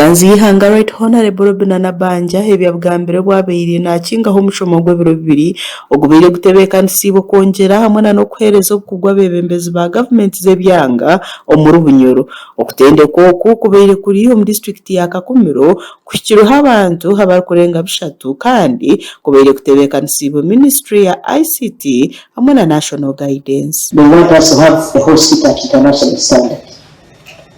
Enganzi y'eihanga Right Honourable Robinah Nabbanja ebi abigambire obu abaire nakingaho omushomo gw'ebiro bibiri ogubaire gutebeekanisiibwe kwongyera hamwe na n'okuheereza obukugu abeebembezi ba gavumenti z'ebyanga omuri Bunyoro. Okutendekwa oku kubaire kuri omu disiturikiti ya Kakumiro kuhikirweho abantu abarikurenga bishatu kandi kubaire kutebeekanisiibwe minisiture ya ICT hamwe na National Guidance. They want us to have a hospital at international standard.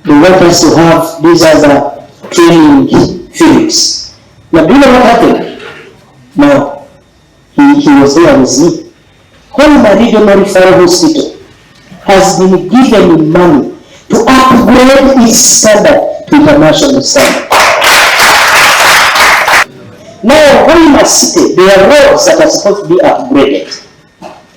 They want us to have these other training fields. Now, do you know what happened? Now, he, he was there with me. Hoima Regional Referral Hospital has been given money to upgrade its standard to international standard. Now, Hoima City, there are roads that are supposed to be upgraded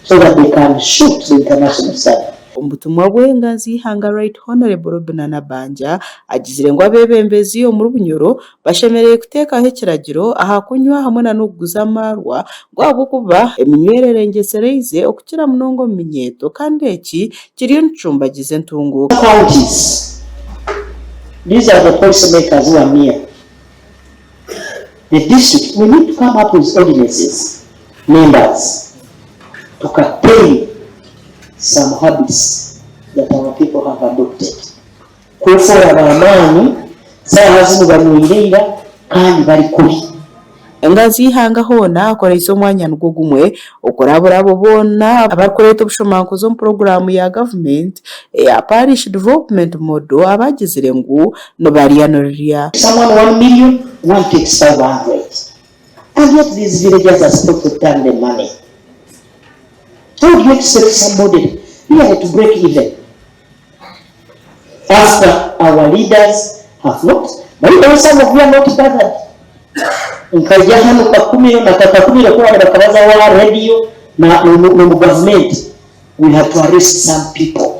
so that they can shoot the international standard. Omu butumwa bwe, enganzi y'eihanga Right Honourable Robinah Nabbanja agizire ngu abeebembezi omuri Bunyoro bashemereire kuteekaho ekiragiro aha kunywa hamwe na n'okuguza amaarwa ngu ahabw'okuba eminywere erengyesereize okukira munonga omu minyeeto kandi eki kiriyo nikicumbagiza entunguuka. Counties. These are the policy makers who are near. The district, we need to come up with ordinances, members, to curtail some habits that our people have adopted. Kwefoora b'amaani, saaha zinu banywire ira kandi bari kubi. Enganzi y'eihanga hoona akoreise omwanya nigwo gumwe okurabura abo boona abarikureeta obushomankuzi omu puroguraamu ya gavumenti eya Parish Development Model abagizire ngu nibarya nirirya. Someone 1 million, one takes 500. And yet these villagers are supposed to return the money. How do you expect somebody really to break even? After our leaders have not, but even some of you are not bothered. Nkaija hano Kakumiro na Kakumiro kuba bakabaza wa radio na no government, we have to arrest some people.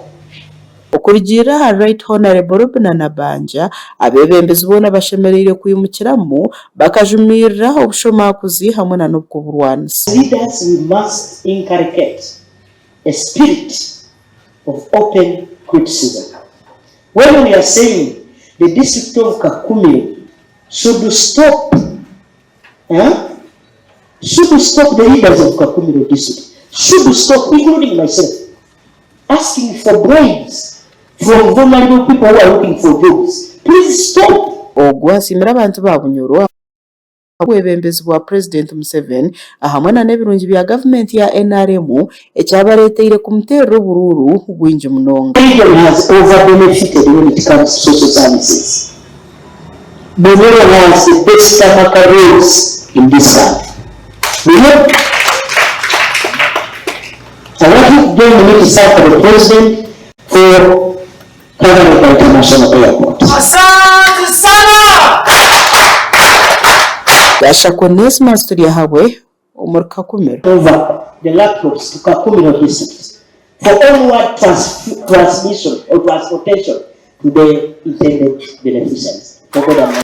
Okurugiirira ahari Right Honourable Robinah Nabbanja, abeebembezi boona bashemereire kwimukiramu bakajumirira obushomankuzi hamwe na n'obukuburwanisa. Leaders, we must inculcate a spirit of open criticism. When we are saying the district of Kakumiro should stop, eh? Should stop, the leaders of Kakumiro district should stop, including myself, asking for bribes from vulnerable people who are looking for jobs. Please stop. Ogwo asiimire abantu ba Bunyoro obwebembezi bwa Purezidenti Museveni hamwe na n'ebirungi bya gavumenti ya NRM ekyabareeteire kumuteerera oburuuru bwingi munonga. Region has over benefited when it comes to social services. Bunyoro has the best tarmac roads in this country. Bunyoro. I want you to join me to thank the president for covering the international airport. Asante sana. Gashako Onesmus Turyahabwe omuri Kakumiro. Over the laptops to Kakumiro district for onward transmission or transportation to the intended beneficiaries. For God and